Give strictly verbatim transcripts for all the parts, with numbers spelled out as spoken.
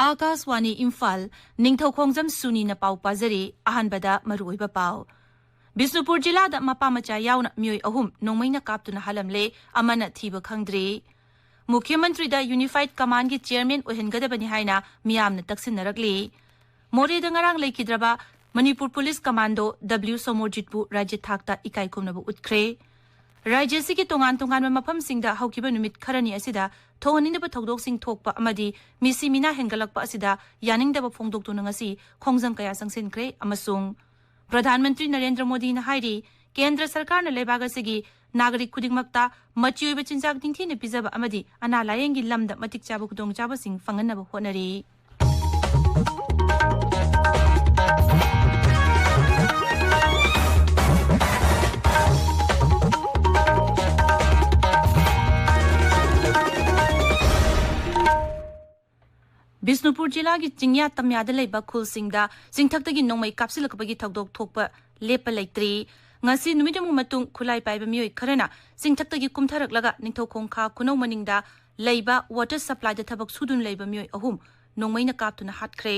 ꯑꯥꯀꯥꯁꯋꯥꯅꯤ ꯏꯝꯐꯥꯜ, ꯅꯤꯡꯊꯧꯈꯣꯡꯖꯝ ꯁꯨꯅꯤꯅ ꯄꯥꯎ ꯄꯥꯖꯔꯤ꯫ ꯑꯍꯥꯟꯕꯗ ꯃꯔꯨꯑꯣꯏꯕ ꯄꯥꯎ꯫ ꯕꯤꯁꯅꯨꯄꯨꯔ ꯖꯤꯂꯥꯗ ꯃꯄꯥ ꯃꯆꯥ ꯌꯥꯎꯅ ꯃꯤꯑꯣꯏ ꯑꯍꯨꯝ ꯅꯣꯡꯃꯩꯅ ꯀꯥꯞꯇꯨꯅ ꯍꯥꯠꯂꯝꯂꯦ, ꯑꯃꯅ ꯊꯤꯕ ꯈꯪꯗ꯭ꯔꯤ꯫ ꯃꯨꯈ꯭ꯌ ꯃꯟꯇ꯭ꯔꯤꯗ ꯌꯨꯅꯤꯐꯥꯏꯗ ꯀꯃꯥꯟꯒꯤ ꯆꯤꯌꯔꯃꯦꯟ ꯑꯣꯏꯍꯟꯒꯗꯕꯅꯤ ꯍꯥꯏꯅ ꯃꯤꯌꯥꯝꯅ ꯇꯛꯁꯤꯟꯅꯔꯛꯂꯤ꯫ ꯃꯣꯔꯦꯗ ꯉꯔꯥꯡ ꯂꯩꯈꯤꯗ꯭ꯔꯕ ꯃꯅꯤꯄꯨꯔ ꯄꯨꯂꯤꯁ ꯀꯃꯥꯟꯗꯣ ꯗꯕ꯭ꯂꯤꯎ ꯁꯣꯃꯣꯔꯖꯤꯠꯄꯨ ꯔꯥꯖ꯭ꯌ ꯊꯥꯛꯇ ꯏꯀꯥꯏ ꯈꯨꯝꯅꯕ ꯎꯠꯈ꯭ꯔꯦ꯫ ꯔꯥꯖ꯭ꯌ ꯑꯁꯤꯒꯤ ꯇꯣꯉꯥꯟ ꯇꯣꯉꯥꯟꯕ ꯃꯐꯝꯁꯤꯡꯗ ꯍꯧꯈꯤꯕ ꯅꯨꯃꯤꯠ ꯈꯔꯅꯤ ꯑꯁꯤꯗ ꯊꯣꯛꯍꯟꯅꯤꯡꯗꯕ ꯊꯧꯗꯣꯛꯁꯤꯡ ꯊꯣꯛꯄ ꯑꯃꯗꯤ ꯃꯤꯁꯤ ꯃꯤꯅꯥ ꯍꯦꯟꯒꯠꯂꯛꯄ ꯑꯁꯤꯗ ꯌꯥꯅꯤꯡꯗꯕ ꯐꯣꯡꯗꯣꯛꯇꯨꯅ ꯉꯁꯤ ꯈꯣꯡꯖꯪ ꯀꯌꯥ ꯆꯪꯁꯤꯟꯈ꯭ꯔꯦ ꯑꯃꯁꯨꯡ ꯄ꯭ꯔꯙꯥꯟ ꯃꯟꯇ꯭ꯔꯤ ꯅꯔꯦꯟꯗ꯭ꯔ ꯃꯣꯗꯤꯅ ꯍꯥꯏꯔꯤ, ꯀꯦꯟꯗ꯭ꯔ ꯁꯔꯀꯥꯔꯅ ꯂꯩꯕꯥꯛ ꯑꯁꯤꯒꯤ ꯅꯥꯒꯔꯤꯛ ꯈꯨꯗꯤꯡꯃꯛꯇ ꯃꯆꯤ ꯑꯣꯏꯕ ꯆꯤꯟꯖꯥꯛ ꯅꯤꯡꯊꯤꯅ ꯄꯤꯖꯕ ꯑꯃꯗꯤ ꯑꯅꯥ ꯂꯥꯌꯦꯡꯒꯤ ꯂꯝꯗ ꯃꯇꯤꯛ ꯆꯥꯕ ꯈꯨꯗꯣꯡꯆꯥꯕꯁꯤꯡ ꯐꯪꯍꯟꯅꯕ ꯍꯣꯠꯅꯔꯤ꯫ ꯕꯤꯁꯅꯨꯄꯨꯔ ꯖꯤꯂꯥꯒꯤ ꯆꯤꯡꯌꯥ ꯇꯝꯌꯥꯗ ꯂꯩꯕ ꯈꯨꯜꯁꯤꯡꯗ ꯆꯤꯡꯊꯛꯇꯒꯤ ꯅꯣꯡꯃꯩ ꯀꯥꯞꯁꯤꯜꯂꯛꯄꯒꯤ ꯊꯧꯗꯣꯛ ꯊꯣꯛꯄ ꯂꯦꯞꯄ ꯂꯩꯇ꯭ꯔꯤ꯫ ꯉꯁꯤ ꯅꯨꯃꯤꯠ ꯑꯃꯒꯤ ꯃꯇꯨꯡ ꯈꯨꯠꯂꯥꯏ ꯄꯥꯏꯕ ꯃꯤꯑꯣꯏ ꯈꯔꯅ ꯆꯤꯡꯊꯛꯇꯒꯤ ꯀꯨꯝꯊꯔꯛꯂꯒ ꯅꯤꯡꯊꯧꯈꯣꯡ ꯈꯥ ꯈꯨꯅꯧ ꯃꯅꯤꯡꯗ ꯂꯩꯕ ꯋꯥꯇꯔ ꯁꯄ꯭ꯂꯥꯏꯗ ꯊꯕꯛ ꯁꯨꯗꯨꯅ ꯂꯩꯕ ꯃꯤꯑꯣꯏ ꯑꯍꯨꯝ ꯅꯣꯡꯃꯩꯅ ꯀꯥꯞꯇꯨꯅ ꯍꯥꯠꯈ꯭ꯔꯦ꯫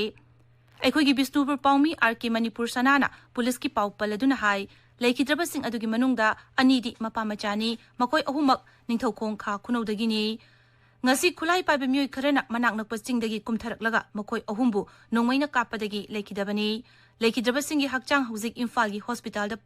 ꯑꯩꯈꯣꯏꯒꯤ ꯕꯤꯁꯅꯨꯄꯨꯔ ꯄꯥꯎꯃꯤ ꯑꯥꯔ ꯀꯦ ꯃꯅꯤꯄꯨꯔ ꯁꯅꯥꯅ ꯄꯨꯂꯤꯁꯀꯤ ꯄꯥꯎ ꯄꯜꯂꯗꯨꯅ ꯍꯥꯏ, ꯂꯩꯈꯤꯗ꯭ꯔꯕꯁꯤꯡ ꯑꯗꯨꯒꯤ ꯃꯅꯨꯡꯗ ꯑꯅꯤꯗꯤ ꯃꯄꯥ ꯃꯆꯥꯅꯤ, ꯃꯈꯣꯏ ꯑꯍꯨꯝꯃꯛ ꯅꯤꯡꯊꯧꯈꯣꯡ ꯈꯥ ꯈꯨꯅꯧꯗꯒꯤꯅꯤ꯫ ꯉꯁꯤ ꯈꯨꯠꯂꯥꯏ ꯄꯥꯏꯕ ꯃꯤꯑꯣꯏ ꯈꯔꯅ ꯃꯅꯥꯛ ꯅꯛꯄ ꯆꯤꯡꯗꯒꯤ ꯀꯨꯝꯊꯔꯛꯂꯒ ꯃꯈꯣꯏ ꯑꯍꯨꯝꯕꯨ ꯅꯣꯡꯃꯩꯅ ꯀꯥꯞꯄꯗꯒꯤ ꯂꯩꯈꯤꯗꯕꯅꯤ꯫ ꯂꯩꯈꯤꯗ꯭ꯔꯕꯁꯤꯡꯒꯤ ꯍꯛꯆꯥꯡ ꯍꯧꯖꯤꯛ ꯏꯝꯐꯥꯜꯒꯤ ꯍꯣꯁꯄꯤꯇꯥꯜꯗ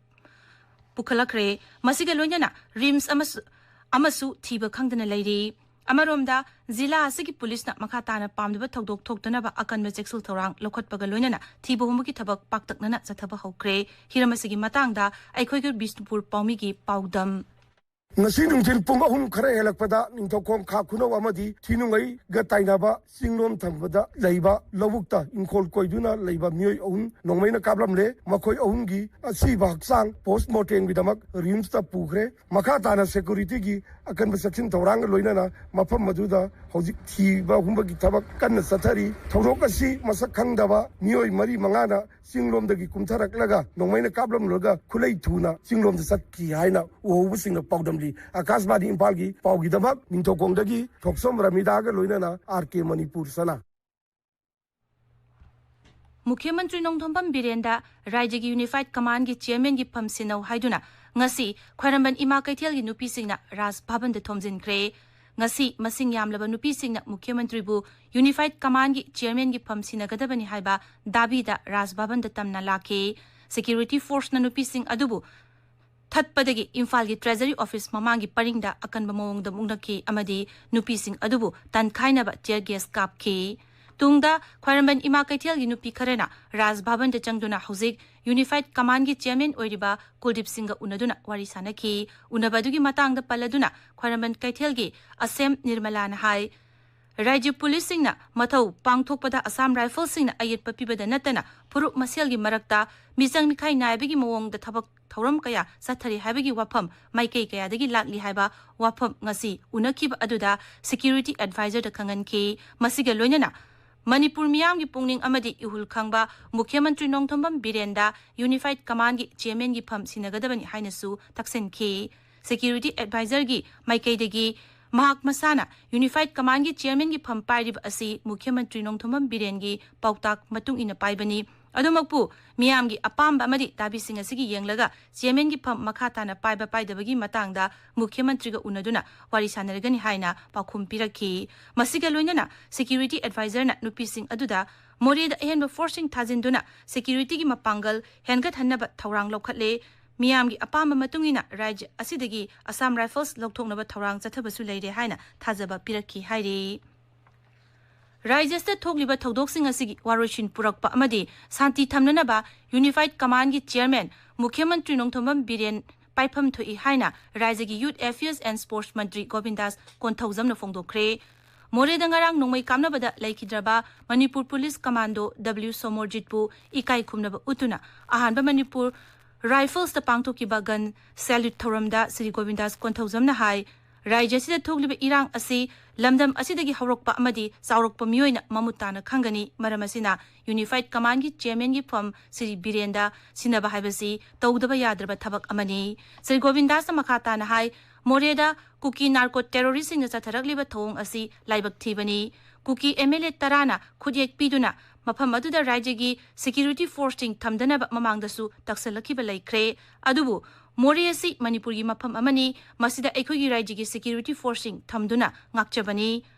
ꯄꯨꯈꯠꯂꯛꯈ꯭ꯔꯦ꯫ ꯃꯁꯤꯒ ꯂꯣꯏꯅꯅ ꯔꯤꯝꯁ ꯑꯃꯁꯨ, ꯑꯃꯁꯨ ꯊꯤꯕ ꯈꯪꯗꯅ ꯂꯩꯔꯤ꯫ ꯑꯃꯔꯣꯝꯗ, ꯖꯤꯂꯥ ꯑꯁꯤꯒꯤ ꯄꯨꯂꯤꯁꯅ ꯃꯈꯥ ꯇꯥꯅ ꯄꯥꯝꯗꯕ ꯊꯧꯗꯣꯛ ꯊꯣꯛꯇꯅꯕ ꯑꯀꯟꯕ ꯆꯦꯛꯁꯤꯜ ꯊꯧꯔꯥꯡ ꯂꯧꯈꯠꯄꯒ ꯂꯣꯏꯅꯅ ꯊꯤꯕ ꯍꯨꯝꯕꯒꯤ ꯊꯕꯛ ꯄꯥꯛꯇꯛꯅꯅ ꯆꯠꯊꯕ ꯍꯧꯈ꯭ꯔꯦ꯫ ꯍꯤꯔꯝ ꯑꯁꯤꯒꯤ ꯃꯇꯥꯡꯗ ꯑꯩꯈꯣꯏꯒꯤ ꯕꯤꯁꯅꯨꯄꯨꯔ ꯄꯥꯎꯃꯤꯒꯤ ꯄꯥꯎꯗꯝ꯫ ꯉꯁꯤ ꯅꯨꯡꯊꯤꯜ ꯄꯨꯡ ꯑꯍꯨꯝ ꯈꯔ ꯍꯦꯜꯂꯛꯄꯗ ꯅꯤꯡꯊꯧꯈꯣꯡ ꯈꯥ ꯈꯨꯅꯧ ꯑꯃꯗꯤ ꯊꯤꯅꯨꯡꯉꯩꯒ ꯇꯥꯏꯅꯕ ꯆꯤꯡꯂꯣꯝ ꯊꯪꯕꯗ ꯂꯩꯕ ꯂꯧꯕꯨꯛꯇ ꯏꯪꯈꯣꯜ ꯀꯣꯏꯗꯨꯅ ꯂꯩꯕ ꯃꯤꯑꯣꯏ ꯑꯍꯨꯝ ꯅꯣꯡꯃꯩꯅ ꯀꯥꯞꯂꯝꯂꯦ꯫ ꯃꯈꯣꯏ ꯑꯍꯨꯝꯒꯤ ꯑꯁꯤꯕ ꯍꯛꯆꯥꯡ ꯄꯣꯁꯃꯣꯔꯇꯦꯝꯒꯤꯗꯃꯛ ꯔꯤꯝꯁꯇ ꯄꯨꯈ꯭ꯔꯦ꯫ ꯃꯈꯥ ꯇꯥꯅ ꯁꯦꯀꯨꯔꯤꯇꯤꯒꯤ ꯑꯀꯟꯕ ꯆꯦꯛꯁꯤꯟ ꯊꯧꯔꯥꯡꯒ ꯂꯣꯏꯅꯅ ꯃꯐꯝ ꯑꯗꯨꯗ ꯍꯧꯖꯤꯛ ꯊꯤꯕ ꯍꯨꯝꯕꯒꯤ ꯊꯕꯛ ꯀꯟꯅ ꯆꯠꯊꯔꯤ꯫ ꯊꯧꯗꯣꯛ ꯑꯁꯤ ꯃꯁꯛ ꯈꯪꯗꯕ ꯃꯤꯑꯣꯏ ꯃꯔꯤ ꯃꯉꯥꯅ ꯆꯤꯡꯂꯣꯝꯗꯒꯤ ꯀꯨꯝꯊꯔꯛꯂꯒ ꯅꯣꯡꯃꯩꯅ ꯀꯥꯞꯂꯝꯂꯒ ꯈꯨꯠꯂꯩ ꯊꯨꯅ ꯆꯤꯡꯂꯣꯝꯗ ꯆꯠꯈꯤ ꯍꯥꯏꯅ ꯎꯍꯧꯕꯁꯤꯡꯅ ꯄꯥꯎꯗꯝꯂꯤ꯫ ꯑꯥꯀꯥꯁꯕꯥꯅꯤ ꯏꯝꯐꯥꯜꯒꯤ ꯄꯥꯎꯒꯤꯗꯃꯛ ꯅꯤꯡꯊꯧꯈꯣꯡꯗꯒꯤ ꯊꯣꯛꯆꯣꯝ ꯔꯃꯤꯗꯥꯒ ꯂꯣꯏꯅꯅ ꯑꯥꯔ ꯀꯦ ꯃꯅꯤꯄꯨꯔ ꯁꯅꯥ꯫ ꯃꯨꯈ꯭ꯌ ꯃꯟꯇ꯭ꯔꯤ ꯅꯣꯡꯊꯣꯝꯕꯝ ꯕꯤꯔꯦꯟꯗ ꯔꯥꯏꯖ꯭ꯌꯒꯤ ꯌꯨꯅꯤꯐꯥꯏꯗ ꯀꯃꯥꯟꯒꯤ ꯆꯤꯌꯔꯃꯦꯟꯒꯤ ꯐꯝ ꯁꯤꯟꯅꯧ ꯍꯥꯏꯗꯨꯅ ꯉꯁꯤ ꯈ꯭ꯋꯥꯏꯔꯝꯕꯟ ꯏꯃꯥ ꯀꯩꯊꯦꯜꯒꯤ ꯅꯨꯄꯤꯁꯤꯡꯅ ꯔꯥꯖ ꯚꯕꯟꯗ ꯊꯣꯝꯖꯤꯟꯈ꯭ꯔꯦ꯫ ꯉꯁꯤ ꯃꯁꯤꯡ ꯌꯥꯝꯂꯕ ꯅꯨꯄꯤꯁꯤꯡꯅ ꯃꯨꯈ꯭ꯌ ꯃꯟꯇ꯭ꯔꯤꯕꯨ ꯌꯨꯅꯤꯐꯥꯏꯗ ꯀꯃꯥꯟꯒꯤ ꯆꯤꯌꯔꯃꯦꯟꯒꯤ ꯐꯝ ꯁꯤꯟꯅꯒꯗꯕꯅꯤ ꯍꯥꯏꯕ ꯗꯥꯕꯤꯗ ꯔꯥꯖ ꯚꯕꯟꯗ ꯇꯝꯅ ꯂꯥꯛꯈꯤ꯫ ꯁꯦꯀ꯭ꯌꯨꯔꯤꯇꯤ ꯐꯣꯔꯁꯅ ꯅꯨꯄꯤꯁꯤꯡ ꯑꯗꯨꯕꯨ ꯊꯠꯄꯗꯒꯤ ꯏꯝꯐꯥꯜꯒꯤ ꯇ꯭ꯔꯦꯖꯔꯤ ꯑꯣꯐꯤꯁ ꯃꯃꯥꯡꯒꯤ ꯄꯔꯤꯡꯗ ꯑꯀꯟꯕ ꯃꯑꯣꯡꯗ ꯃꯨꯛꯅꯈꯤ ꯑꯃꯗꯤ ꯅꯨꯄꯤꯁꯤꯡ ꯑꯗꯨꯕꯨ ꯇꯥꯟꯈꯥꯏꯅꯕ ꯇꯤꯌꯔ ꯒꯦꯁ ꯀꯥꯞꯈꯤ꯫ ꯇꯨꯡꯗ ꯈ꯭ꯋꯥꯏꯔꯝꯕꯟ ꯏꯃꯥ ꯀꯩꯊꯦꯜꯒꯤ ꯅꯨꯄꯤ ꯈꯔꯅ ꯔꯥꯖ ꯚꯕꯟꯗ ꯆꯪꯗꯨꯅ ꯍꯧꯖꯤꯛ ꯌꯨꯅꯤꯐꯥꯏꯗ ꯀꯃꯥꯟꯒꯤ ꯆꯤꯌꯔꯃꯦꯟ ꯑꯣꯏꯔꯤꯕ ꯀꯨꯜꯗꯤꯞ ꯁꯤꯡꯒ ꯎꯅꯗꯨꯅ ꯋꯥꯔꯤ ꯁꯥꯅꯈꯤ꯫ ꯎꯅꯕ ꯑꯗꯨꯒꯤ ꯃꯇꯥꯡꯗ ꯄꯜꯂꯗꯨꯅ ꯈ꯭ꯋꯥꯏꯔꯝꯕꯟ ꯀꯩꯊꯦꯜꯒꯤ ꯑꯁꯦꯝ ꯅꯤꯔꯃꯂꯥꯅ ꯍꯥꯏ, ꯔꯥꯏꯖ꯭ꯌ ꯄꯨꯂꯤꯁꯁꯤꯡꯅ ꯃꯊꯧ ꯄꯥꯡꯊꯣꯛꯄꯗ ꯑꯁꯥꯝ ꯔꯥꯏꯐꯜꯁꯤꯡꯅ ꯑꯌꯦꯠꯄ ꯄꯤꯕꯗ ꯅꯠꯇꯅ ꯐꯨꯔꯨꯞ ꯃꯁꯦꯜꯒꯤ ꯃꯔꯛꯇ ꯃꯤꯆꯪ ꯃꯤꯈꯥꯏ ꯅꯥꯏꯕꯒꯤ ꯃꯑꯣꯡꯗ ꯊꯕꯛ ꯊꯧꯔꯝ ꯀꯌꯥ ꯆꯠꯊꯔꯤ ꯍꯥꯏꯕꯒꯤ ꯋꯥꯐꯝ ꯃꯥꯏꯀꯩ ꯀꯌꯥꯗꯒꯤ ꯂꯥꯛꯂꯤ ꯍꯥꯏꯕ ꯋꯥꯐꯝ ꯉꯁꯤ ꯎꯅꯈꯤꯕ ꯑꯗꯨꯗ ꯁꯦꯀ꯭ꯌꯨꯔꯤꯇꯤ ꯑꯦꯗꯚꯥꯏꯖꯔꯗ ꯈꯪꯍꯟꯈꯤ꯫ ꯃꯁꯤꯒ ꯂꯣꯏꯅꯅ ꯃꯅꯤꯄꯨꯔ ꯃꯤꯌꯥꯝꯒꯤ ꯄꯨꯛꯅꯤꯡ ꯑꯃꯗꯤ ꯏꯍꯨꯜ ꯈꯪꯕ ꯃꯨꯈ꯭ꯌ ꯃꯟꯇ꯭ꯔꯤ ꯅꯣꯡꯊꯣꯝꯕꯝ ꯕꯤꯔꯦꯟꯗ ꯌꯨꯅꯤꯐꯥꯏꯗ ꯀꯃꯥꯟꯒꯤ ꯆꯤꯌꯔꯃꯦꯟꯒꯤ ꯐꯝ ꯁꯤꯟꯅꯒꯗꯕꯅꯤ ꯍꯥꯏꯅꯁꯨ ꯇꯛꯁꯤꯟꯈꯤ꯫ ꯁꯦꯀ꯭ꯌꯨꯔꯤꯇꯤ ꯑꯦꯗꯚꯥꯏꯖꯔꯒꯤ ꯃꯥꯏꯀꯩꯗꯒꯤ ꯃꯍꯥꯛ ꯃꯁꯥꯅ ꯌꯨꯅꯤꯐꯥꯏꯗ ꯀꯃꯥꯟꯒꯤ ꯆꯤꯌꯔꯃꯦꯟꯒꯤ ꯐꯝ ꯄꯥꯏꯔꯤꯕ ꯑꯁꯤ ꯃꯨꯈ꯭ꯌ ꯃꯟꯇ꯭ꯔꯤ ꯅꯣꯡꯊꯣꯝꯕꯝ ꯕꯤꯔꯦꯟꯒꯤ ꯄꯥꯎꯇꯥꯛ ꯃꯇꯨꯡ ꯏꯟꯅ ꯄꯥꯏꯕꯅꯤ꯫ ꯑꯗꯨꯃꯛꯄꯨ ꯃꯤꯌꯥꯝꯒꯤ ꯑꯄꯥꯝꯕ ꯑꯃꯗꯤ ꯗꯥꯕꯤꯁꯤꯡ ꯑꯁꯤꯒꯤ ꯌꯦꯡꯂꯒ ꯆꯤꯌꯔꯃꯦꯟꯒꯤ ꯐꯝ ꯃꯈꯥ ꯇꯥꯅ ꯄꯥꯏꯕ ꯄꯥꯏꯗꯕꯒꯤ ꯃꯇꯥꯡꯗ ꯃꯨꯈ꯭ꯌ ꯃꯟꯇ꯭ꯔꯤꯒ ꯎꯅꯗꯨꯅ ꯋꯥꯔꯤ ꯁꯥꯟꯅꯔꯒꯅꯤ ꯍꯥꯏꯅ ꯄꯥꯎꯈꯨꯝ ꯄꯤꯔꯛꯈꯤ꯫ ꯃꯁꯤꯒ ꯂꯣꯏꯅꯅ ꯁꯦꯀ꯭ꯌꯨꯔꯤꯇꯤ ꯑꯦꯗꯚꯥꯏꯖꯔꯅ ꯅꯨꯄꯤꯁꯤꯡ ꯑꯗꯨꯗ ꯃꯣꯔꯦꯗ ꯑꯍꯦꯟꯕ ꯐꯣꯔꯁꯁꯤꯡ ꯊꯥꯖꯤꯟꯗꯨꯅ ꯁꯦꯀ꯭ꯌꯨꯔꯤꯇꯤꯒꯤ ꯃꯄꯥꯡꯒꯜ ꯍꯦꯟꯒꯠꯍꯟꯅꯕ ꯊꯧꯔꯥꯡ ꯂꯧꯈꯠꯂꯦ꯫ ꯃꯤꯌꯥꯝꯒꯤ ꯑꯄꯥꯝꯕ ꯃꯇꯨꯡ ꯏꯟꯅ ꯔꯥꯏꯖ꯭ꯌ ꯑꯁꯤꯗꯒꯤ ꯑꯁꯥꯝ ꯔꯥꯏꯐꯜꯁ ꯂꯧꯊꯣꯛꯅꯕ ꯊꯧꯔꯥꯡ ꯆꯠꯊꯕꯁꯨ ꯂꯩꯔꯦ ꯍꯥꯏꯅ ꯊꯥꯖꯕ ꯄꯤꯔꯛꯈꯤ ꯍꯥꯏꯔꯤ꯫ ꯔꯥꯏꯖ꯭ꯌ ꯑꯁꯤꯗ ꯊꯣꯛꯂꯤꯕ ꯊꯧꯗꯣꯛꯁꯤꯡ ꯑꯁꯤꯒꯤ ꯋꯥꯔꯣꯏꯁꯤꯟ ꯄꯨꯔꯛꯄ ꯑꯃꯗꯤ ꯁꯥꯟꯇꯤ ꯊꯝꯅꯅꯕ ꯌꯨꯅꯤꯐꯥꯏꯗ ꯀꯃꯥꯟꯒꯤ ꯆꯤꯌꯔꯃꯦꯟ ꯃꯨꯈ꯭ꯌ ꯃꯟꯇ꯭ꯔꯤ ꯅꯣꯡꯊꯣꯝꯕꯝ ꯕꯤꯔꯦꯟ ꯄꯥꯏꯐꯝ ꯊꯣꯛꯏ ꯍꯥꯏꯅ ꯔꯥꯏꯖ꯭ꯌꯒꯤ ꯌꯨꯊ ꯑꯦꯐꯤꯌꯔꯁ ꯑꯦꯟ ꯁ꯭ꯄꯣꯔꯠꯁ ꯃꯟꯇ꯭ꯔꯤ ꯒꯣꯕꯤꯟꯗꯥꯁ ꯀꯣꯟꯊꯧꯖꯝꯅ ꯐꯣꯡꯗꯣꯛꯈ꯭ꯔꯦ꯫ ꯃꯣꯔꯦꯗ ꯉꯔꯥꯡ ꯅꯣꯡꯃꯩ ꯀꯥꯞꯅꯕꯗ ꯂꯩꯈꯤꯗ꯭ꯔꯕ ꯃꯅꯤꯄꯨꯔ ꯄꯨꯂꯤꯁ ꯀꯃꯥꯟꯗꯣ ꯗꯕ꯭ꯂꯤꯎ ꯁꯣꯃꯣꯔꯖꯤꯠꯄꯨ ꯏꯀꯥꯏ ꯈꯨꯝꯅꯕ ꯎꯠꯇꯨꯅ ꯑꯍꯥꯟꯕ ꯃꯅꯤꯄꯨꯔ ꯔꯥꯏꯐꯜꯁꯇ ꯄꯥꯡꯊꯣꯛꯈꯤꯕ ꯒꯟ ꯁꯦꯂ꯭ꯌꯨꯠ ꯊꯧꯔꯝꯗ ꯁ꯭ꯔꯤ ꯒꯣꯕꯤꯟꯗꯥꯁ ꯀꯣꯟꯊꯧꯖꯝꯅ ꯍꯥꯏ, ꯔꯥꯏꯖ꯭ꯌ ꯑꯁꯤꯗ ꯊꯣꯛꯂꯤꯕ ꯏꯔꯥꯡ ꯑꯁꯤ ꯂꯝꯗꯝ ꯑꯁꯤꯗꯒꯤ ꯍꯧꯔꯛꯄ ꯑꯃꯗꯤ ꯆꯥꯎꯔꯛꯄ ꯃꯤꯑꯣꯏꯅ ꯃꯃꯨꯠ ꯇꯥꯅ ꯈꯪꯒꯅꯤ꯫ ꯃꯔꯝ ꯑꯁꯤꯅ ꯌꯨꯅꯤꯐꯥꯏꯗ ꯀꯃꯥꯟꯒꯤ ꯆꯤꯌꯔꯃꯦꯟꯒꯤ ꯐꯝ ꯁ꯭ꯔꯤ ꯕꯤꯔꯦꯟꯗ ꯁꯤꯟꯅꯕ ꯍꯥꯏꯕꯁꯤ ꯇꯧꯗꯕ ꯌꯥꯗ꯭ꯔꯕ ꯊꯕꯛ ꯑꯃꯅꯤ꯫ ꯁ꯭ꯔꯤ ꯒꯣꯕꯤꯟꯗꯥꯁꯅ ꯃꯈꯥ ꯇꯥꯅ ꯍꯥꯏ, ꯃꯣꯔꯦꯗ ꯀꯨꯀꯤ ꯅꯥꯔꯀꯣ ꯇꯦꯔꯣꯔꯤꯁꯁꯤꯡꯅ ꯆꯠꯊꯔꯛꯂꯤꯕ ꯊꯧꯑꯣꯡ ꯑꯁꯤ ꯂꯥꯏꯕꯛ ꯊꯤꯕꯅꯤ꯫ ꯀꯨꯀꯤ ꯑꯦꯝ ꯑꯦꯜ ꯑꯦ ꯇꯔꯥꯅ ꯈꯨꯠꯌꯦꯛ ꯄꯤꯗꯨꯅ ꯃꯐꯝ ꯑꯗꯨꯗ ꯔꯥꯖ꯭ꯌꯒꯤ security forceꯁꯤꯡ ꯊꯝꯗꯅꯕ ꯃꯃꯥꯡꯗꯁꯨ ꯇꯛꯁꯜꯂꯛꯈꯤꯕ ꯂꯩꯈ꯭ꯔꯦ꯫ ꯑꯗꯨꯕꯨ ꯃꯣꯔꯦ ꯑꯁꯤ ꯃꯅꯤꯄꯨꯔꯒꯤ ꯃꯐꯝ ꯑꯃꯅꯤ, ꯃꯁꯤꯗ ꯑꯩꯈꯣꯏꯒꯤ ꯔꯥꯖ꯭ꯌꯒꯤ security forceꯁꯤꯡ ꯊꯝꯗꯨꯅ ꯉꯥꯛꯆꯕꯅꯤ꯫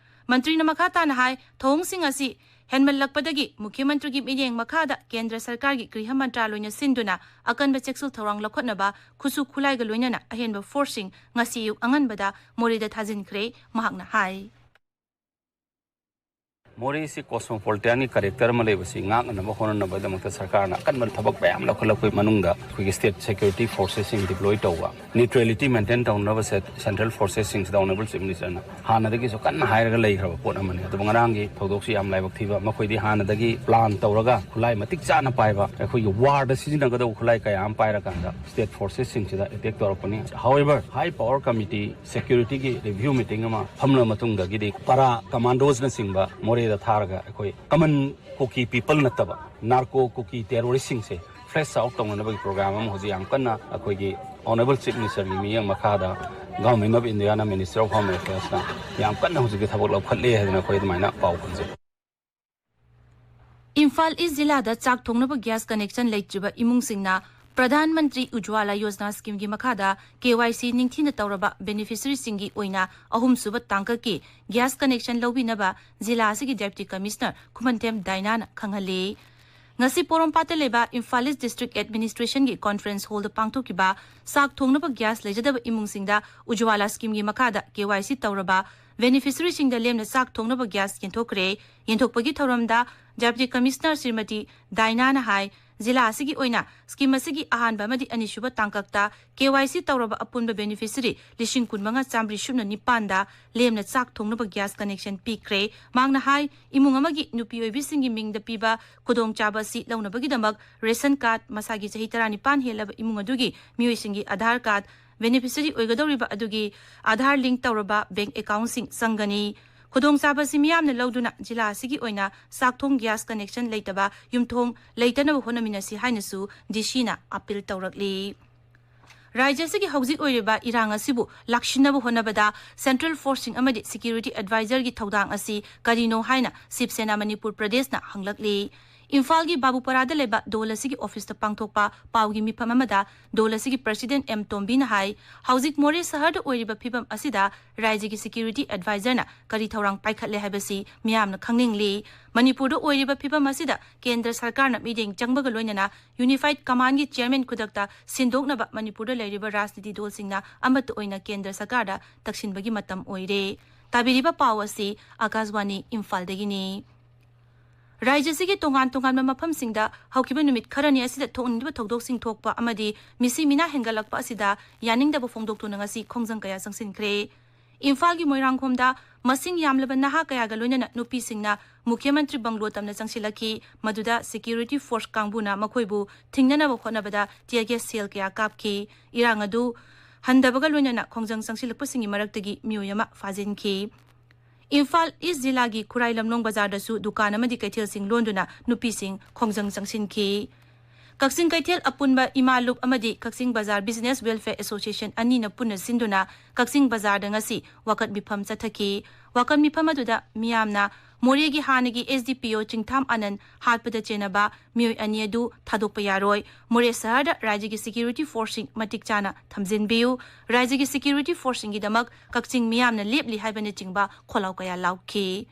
ꯃꯟꯇ꯭ꯔꯤꯅ ꯃꯈꯥ ꯇꯥꯅ ꯍꯥꯏ, ꯊꯧꯑꯣꯡꯁꯤꯡ ꯑꯁꯤ ꯍꯦꯟꯃꯜꯂꯛꯄꯗꯒꯤ ꯃꯨꯈ꯭ꯌ ꯃꯟꯇ꯭ꯔꯤꯒꯤ ꯃꯤꯠꯌꯦꯡ ꯃꯈꯥꯗ ꯀꯦꯟꯗ꯭ꯔ ꯁꯔꯀꯥꯔꯒꯤ ꯒ꯭ꯔꯤꯍ ꯃꯟꯇ꯭ꯔꯥꯂꯣꯏꯅ ꯁꯤꯟꯗꯨꯅ ꯑꯀꯟꯕ ꯆꯦꯛꯁꯤꯜ ꯊꯧꯔꯥꯡ ꯂꯧꯈꯠꯅꯕ ꯈꯨꯠꯁꯨ ꯈꯨꯠꯂꯥꯏꯒ ꯂꯣꯏꯅꯅ ꯑꯍꯦꯟꯕ forceꯁꯤꯡ ꯉꯁꯤ ꯑꯌꯨꯛ ꯑꯉꯟꯕꯗ ꯃꯣꯔꯦꯗ ꯊꯥꯖꯤꯟꯈ꯭ꯔꯦ꯫ ꯃꯍꯥꯛꯅ ꯍꯥꯏ꯫ ꯃꯣꯔꯦꯁꯤ cosmopolitanꯒꯤ character ꯑꯃ ꯂꯩꯕꯁꯤ ꯉꯥꯛꯅꯅꯕ ꯍꯣꯠꯅꯅꯕꯒꯤꯗꯃꯛꯇ ꯁꯔꯀꯥꯔꯅ ꯑꯀꯟꯕ ꯊꯕꯛ ꯃꯌꯥꯝ ꯂꯧꯈꯠꯂꯛꯄꯒꯤ ꯃꯅꯨꯡꯗ ꯑꯩꯈꯣꯏꯒꯤ state security forcesꯁꯤꯡ deploy ꯇꯧꯕ, neutrality maintain ꯇꯧꯅꯕ central forcesꯁꯤꯡꯁꯤꯗ Honourable Chief Ministerꯅ ꯍꯥꯟꯅꯗꯒꯤꯁꯨ ꯀꯟꯅ ꯍꯥꯏꯔꯒ ꯂꯩꯈ꯭ꯔꯕ ꯄꯣꯠ ꯑꯃꯅꯤ꯫ ꯑꯗꯨꯕꯨ ꯉꯔꯥꯡꯒꯤ ꯊꯧꯗꯣꯛꯁꯤ ꯌꯥꯝ ꯂꯥꯏꯕꯛ ꯊꯤꯕ, ꯃꯈꯣꯏꯗꯤ ꯍꯥꯟꯅꯗꯒꯤ plan ꯇꯧꯔꯒ ꯈꯨꯠꯂꯥꯏ ꯃꯇꯤꯛ ꯆꯥꯅ ꯄꯥꯏꯕ, ꯑꯩꯈꯣꯏꯒꯤ warꯗ ꯁꯤꯖꯤꯟꯅꯒꯗꯧꯕ ꯈꯨꯠꯂꯥꯏ ꯀꯌꯥ ꯑꯃ ꯄꯥꯏꯔꯀꯥꯟꯗ state forcesꯁꯤꯡꯁꯤꯗ attack ꯇꯧꯔꯛꯄꯅꯤ꯫ However, high power committee securityꯒꯤ review meeting ꯑꯃ ꯐꯝꯂꯕ ꯃꯇꯨꯡꯗꯒꯤꯗꯤ para commandosꯅꯆꯤꯡꯕ ꯃꯣꯔꯦꯗ ꯊꯥꯔꯒ ꯑꯩꯈꯣꯏ common Kuki people ꯅꯠꯇꯕ narco Kuki terroristꯁꯤꯡꯁꯦ flush out ꯇꯧꯅꯅꯕꯒꯤ program ꯑꯃ ꯍꯧꯖꯤꯛ ꯌꯥꯝ ꯀꯟꯅ ꯑꯩꯈꯣꯏꯒꯤ Honourable Chief Ministerꯒꯤ ꯃꯤꯠꯌꯦꯡ ꯃꯈꯥꯗ Government of Indiaꯅ Ministry of Home Affairsꯅ ꯌꯥꯝ ꯀꯟꯅ ꯍꯧꯖꯤꯛꯀꯤ ꯊꯕꯛ ꯂꯧꯈꯠꯂꯦ ꯍꯥꯏꯗꯅ ꯑꯩꯈꯣꯏ ꯑꯗꯨꯃꯥꯏꯅ ꯄꯥꯎ ꯐꯪꯖꯩ꯫ ꯏꯝꯐꯥꯜ ꯏꯁ ꯖꯤꯂꯥꯗ ꯆꯥꯛ ꯊꯣꯡꯅꯕ gas connection ꯂꯩꯇ꯭ꯔꯤꯕ ꯏꯃꯨꯡꯁꯤꯡꯅ ꯄ꯭ꯔꯙꯥꯟ ꯃꯟꯇ꯭ꯔꯤ ꯎꯖ꯭ꯋꯥꯂꯥ ꯌꯣꯖꯅꯥ schemeꯒꯤ ꯃꯈꯥꯗ KYC ꯅꯤꯡꯊꯤꯅ ꯇꯧꯔꯕ beneficiaryꯁꯤꯡꯒꯤ ꯑꯣꯏꯅ ꯑꯍꯨꯝꯁꯨꯕ ꯇꯥꯡꯀꯛꯀꯤ gas connection ꯂꯧꯕꯤꯅꯕ ꯖꯤꯂꯥ ꯑꯁꯤꯒꯤ Deputy Commissioner ꯈꯨꯃꯟꯊꯦꯝ ꯗꯥꯏꯅꯥꯅ ꯈꯪꯍꯜꯂꯤ꯫ ꯉꯁꯤ ꯄꯣꯔꯣꯝꯄꯥꯠꯇ ꯂꯩꯕ ꯏꯝꯐꯥꯜ ꯏꯁ District Administrationꯒꯤ conference hallꯗ ꯄꯥꯡꯊꯣꯛꯈꯤꯕ ꯆꯥꯛ ꯊꯣꯡꯅꯕ gas ꯂꯩꯖꯗꯕ ꯏꯃꯨꯡꯁꯤꯡꯗ ꯎꯖ꯭ꯋꯥꯂꯥ schemeꯒꯤ ꯃꯈꯥꯗ KYC ꯇꯧꯔꯕ beneficiaryꯁꯤꯡꯗ ꯂꯦꯝꯅ ꯆꯥꯛ ꯊꯣꯡꯅꯕ gas ꯌꯦꯟꯊꯣꯛꯈ꯭ꯔꯦ꯫ ꯌꯦꯟꯊꯣꯛꯄꯒꯤ ꯊꯧꯔꯝꯗ Deputy Commissioner ꯁ꯭ꯔꯤꯃꯇꯤ ꯗꯥꯏꯅꯥꯅ ꯍꯥꯏ, ꯖꯤꯂꯥ ꯑꯁꯤꯒꯤ ꯑꯣꯏꯅ scheme ꯑꯁꯤꯒꯤ ꯑꯍꯥꯟꯕ ꯑꯃꯗꯤ ꯑꯅꯤꯁꯨꯕ ꯇꯥꯡꯀꯛꯇ KYC ꯇꯧꯔꯕ ꯑꯄꯨꯟꯕ beneficiary ꯂꯤꯁꯤꯡ ꯀꯨꯟꯃꯉꯥ ꯆꯥꯝꯃꯔꯤ ꯁꯨꯞꯅ ꯅꯤꯄꯥꯟꯗ ꯂꯦꯝꯅ ꯆꯥꯛ ꯊꯣꯡꯅꯕ gas connection ꯄꯤꯈ꯭ꯔꯦ꯫ ꯃꯍꯥꯛꯅ ꯍꯥꯏ, ꯏꯃꯨꯡ ꯑꯃꯒꯤ ꯅꯨꯄꯤ ꯑꯣꯏꯕꯤꯁꯤꯡꯒꯤ ꯃꯤꯡꯗ ꯄꯤꯕ ꯈꯨꯗꯣꯡꯆꯥꯕ ꯑꯁꯤ ꯂꯧꯅꯕꯒꯤꯗꯃꯛ ration card, ꯃꯁꯥꯒꯤ ꯆꯍꯤ ꯇꯔꯥꯅꯤꯄꯥꯟ ꯍꯦꯜꯂꯕ ꯏꯃꯨꯡ ꯑꯗꯨꯒꯤ ꯃꯤꯑꯣꯏꯁꯤꯡꯒꯤ Aadhaar card, beneficiary ꯑꯣꯏꯒꯗꯧꯔꯤꯕ ꯑꯗꯨꯒꯤ Aadhaar link ꯇꯧꯔꯕ bank accountꯁꯤꯡ ꯆꯪꯒꯅꯤ꯫ ꯈꯨꯗꯣꯡꯆꯥꯕ ꯑꯁꯤ ꯃꯤꯌꯥꯝꯅ ꯂꯧꯗꯨꯅ ꯖꯤꯂꯥ ꯑꯁꯤꯒꯤ ꯑꯣꯏꯅ ꯆꯥꯛꯊꯣꯡ gas connection ꯂꯩꯇꯕ ꯌꯨꯝꯊꯣꯡ ꯂꯩꯇꯅꯕ ꯍꯣꯠꯅꯃꯤꯟꯅꯁꯤ ꯍꯥꯏꯅꯁꯨ DCꯅ appeal ꯇꯧꯔꯛꯂꯤ꯫ ꯔꯥꯖ꯭ꯌ ꯑꯁꯤꯒꯤ ꯍꯧꯖꯤꯛ ꯑꯣꯏꯔꯤꯕ ꯏꯔꯥꯡ ꯑꯁꯤꯕꯨ ꯂꯥꯛꯁꯤꯟꯅꯕ ꯍꯣꯠꯅꯕꯗ Central Forceꯁꯤꯡ ꯑꯃꯗꯤ Security Advisorꯒꯤ ꯊꯧꯗꯥꯡ ꯑꯁꯤ ꯀꯔꯤꯅꯣ ꯍꯥꯏꯅ ꯁꯤꯕ ꯁꯦꯅꯥ ꯃꯅꯤꯄꯨꯔ ꯄ꯭ꯔꯗꯦꯁꯅ ꯍꯪꯂꯛꯂꯤ꯫ ꯏꯝꯐꯥꯜꯒꯤ ꯕꯥꯕꯨꯄꯥꯔꯥꯗ ꯂꯩꯕ ꯗꯣꯜ ꯑꯁꯤꯒꯤ ꯑꯣꯐꯤꯁꯇ ꯄꯥꯡꯊꯣꯛꯄ ꯄꯥꯎꯒꯤ ꯃꯤꯐꯝ ꯑꯃꯗ ꯗꯣꯜ ꯑꯁꯤꯒꯤ President ꯑꯦꯝ ꯇꯣꯝꯕꯤꯅ ꯍꯥꯏ, ꯍꯧꯖꯤꯛ ꯃꯣꯔꯦ ꯁꯍꯔꯗ ꯑꯣꯏꯔꯤꯕ ꯐꯤꯕꯝ ꯑꯁꯤꯗ ꯔꯥꯖ꯭ꯌꯒꯤ Security Advisorꯅ ꯀꯔꯤ ꯊꯧꯔꯥꯡ ꯄꯥꯏꯈꯠꯂꯦ ꯍꯥꯏꯕꯁꯤ ꯃꯤꯌꯥꯝꯅ ꯈꯪꯅꯤꯡꯂꯤ꯫ ꯃꯅꯤꯄꯨꯔꯗ ꯑꯣꯏꯔꯤꯕ ꯐꯤꯕꯝ ꯑꯁꯤꯗ ꯀꯦꯟꯗ꯭ꯔ ꯁꯔꯀꯥꯔꯅ ꯃꯤꯠꯌꯦꯡ ꯆꯪꯕꯒ ꯂꯣꯏꯅꯅ Unified Commandꯒꯤ chairman ꯈꯨꯗꯛꯇ ꯁꯤꯟꯗꯣꯛꯅꯕ ꯃꯅꯤꯄꯨꯔꯗ ꯂꯩꯔꯤꯕ ꯔꯥꯖꯅꯤꯇꯤ ꯗꯣꯜꯁꯤꯡꯅ ꯑꯃꯠꯇ ꯑꯣꯏꯅ ꯀꯦꯟꯗ꯭ꯔ ꯁꯔꯀꯥꯔꯗ ꯇꯛꯁꯤꯟꯕꯒꯤ ꯃꯇꯝ ꯑꯣꯏꯔꯦ꯫ ꯇꯥꯕꯤꯔꯤꯕ ꯄꯥꯎ ꯑꯁꯤ ꯑꯀꯥꯁꯕꯥꯅꯤ ꯏꯝꯐꯥꯜꯗꯒꯤꯅꯤ꯫ ꯔꯥꯖ꯭ꯌ ꯑꯁꯤꯒꯤ ꯇꯣꯉꯥꯟ ꯇꯣꯉꯥꯟꯕ ꯃꯐꯝꯁꯤꯡꯗ ꯍꯧꯈꯤꯕ ꯅꯨꯃꯤꯠ ꯈꯔꯅꯤ ꯑꯁꯤꯗ ꯊꯣꯛꯅꯤꯡꯗꯕ ꯊꯧꯗꯣꯛꯁꯤꯡ ꯊꯣꯛꯄ ꯑꯃꯗꯤ ꯃꯤꯁꯤ ꯃꯤꯅꯥ ꯍꯦꯟꯒꯠꯂꯛꯄ ꯑꯁꯤꯗ ꯌꯥꯅꯤꯡꯗꯕ ꯐꯣꯡꯗꯣꯛꯇꯨꯅ ꯉꯁꯤ ꯈꯣꯡꯖꯪ ꯀꯌꯥ ꯆꯪꯁꯤꯟꯈ꯭ꯔꯦ꯫ ꯏꯝꯐꯥꯜꯒꯤ ꯃꯣꯏꯔꯥꯡꯈꯣꯝꯗ ꯃꯁꯤꯡ ꯌꯥꯝꯂꯕ ꯅꯍꯥ ꯀꯌꯥꯒ ꯂꯣꯏꯅꯅ ꯅꯨꯄꯤꯁꯤꯡꯅ ꯃꯨꯈ꯭ꯌ ꯃꯟꯇ꯭ꯔꯤ ꯕꯪꯒ꯭ꯂꯣ ꯇꯝꯅ ꯆꯪꯁꯤꯜꯂꯛꯈꯤ꯫ ꯃꯗꯨꯗ Security Force ꯀꯥꯡꯕꯨꯅ ꯃꯈꯣꯏꯕꯨ ꯊꯤꯡꯅꯅꯕ ꯍꯣꯠꯅꯕꯗ tear gas shell ꯀꯌꯥ ꯀꯥꯞꯈꯤ꯫ ꯏꯔꯥꯡ ꯑꯗꯨ ꯍꯟꯗꯕꯒ ꯂꯣꯏꯅꯅ ꯈꯣꯡꯖꯪ ꯆꯪꯁꯤꯜꯂꯛꯄꯁꯤꯡꯒꯤ ꯃꯔꯛꯇꯒꯤ ꯃꯤꯑꯣꯏ ꯑꯃ ꯐꯥꯖꯤꯟꯈꯤ꯫ ꯏꯝꯐꯥꯜ ꯏꯁ ꯖꯤꯂꯥꯒꯤ ꯈꯨꯔꯥꯏ ꯂꯝꯂꯣꯡ ꯕꯖꯥꯔꯗꯁꯨ ꯗꯨꯀꯥꯟ ꯑꯃꯗꯤ ꯀꯩꯊꯦꯜꯁꯤꯡ ꯂꯣꯟꯗꯨꯅ ꯅꯨꯄꯤꯁꯤꯡ ꯈꯣꯡꯖꯪ ꯆꯪꯁꯤꯟꯈꯤ꯫ ꯀꯛꯆꯤꯡ ꯀꯩꯊꯦꯜ ꯑꯄꯨꯟꯕ ꯏꯃꯥ ꯂꯨꯞ ꯑꯃꯗꯤ ꯀꯛꯆꯤꯡ ꯕꯖꯥꯔ Business Welfare Association ꯑꯅꯤꯅ ꯄꯨꯟꯅ ꯁꯤꯟꯗꯨꯅ ꯀꯛꯆꯤꯡ ꯕꯖꯥꯔꯗ ꯉꯁꯤ ꯋꯥꯀꯠ ꯃꯤꯐꯝ ꯆꯠꯊꯈꯤ꯫ ꯋꯥꯀꯠ ꯃꯤꯐꯝ ꯑꯗꯨꯗ ꯃꯤꯌꯥꯝꯅ ꯃꯣꯔꯦꯒꯤ ꯍꯥꯟꯅꯒꯤ SDPO ꯆꯤꯡꯊꯥꯝ ꯑꯅꯟ ꯍꯥꯠꯄꯗ ꯆꯦꯟꯅꯕ ꯃꯤꯑꯣꯏ ꯑꯅꯤ ꯑꯗꯨ ꯊꯥꯗꯣꯛꯄ ꯌꯥꯔꯣꯏ, ꯃꯣꯔꯦ ꯁꯍꯔꯗ ꯔꯥꯖ꯭ꯌꯒꯤ Security Forceꯁꯤꯡ ꯃꯇꯤꯛ ꯆꯥꯅ ꯊꯝꯖꯤꯟꯕꯤꯌꯨ, ꯔꯥꯖ꯭ꯌꯒꯤ Security Forceꯁꯤꯡꯒꯤꯗꯃꯛ ꯀꯛꯆꯤꯡ ꯃꯤꯌꯥꯝꯅ ꯂꯦꯞꯂꯤ ꯍꯥꯏꯕꯅꯆꯤꯡꯕ ꯈꯣꯜꯂꯥꯎ ꯀꯌꯥ ꯂꯥꯎꯈꯤ꯫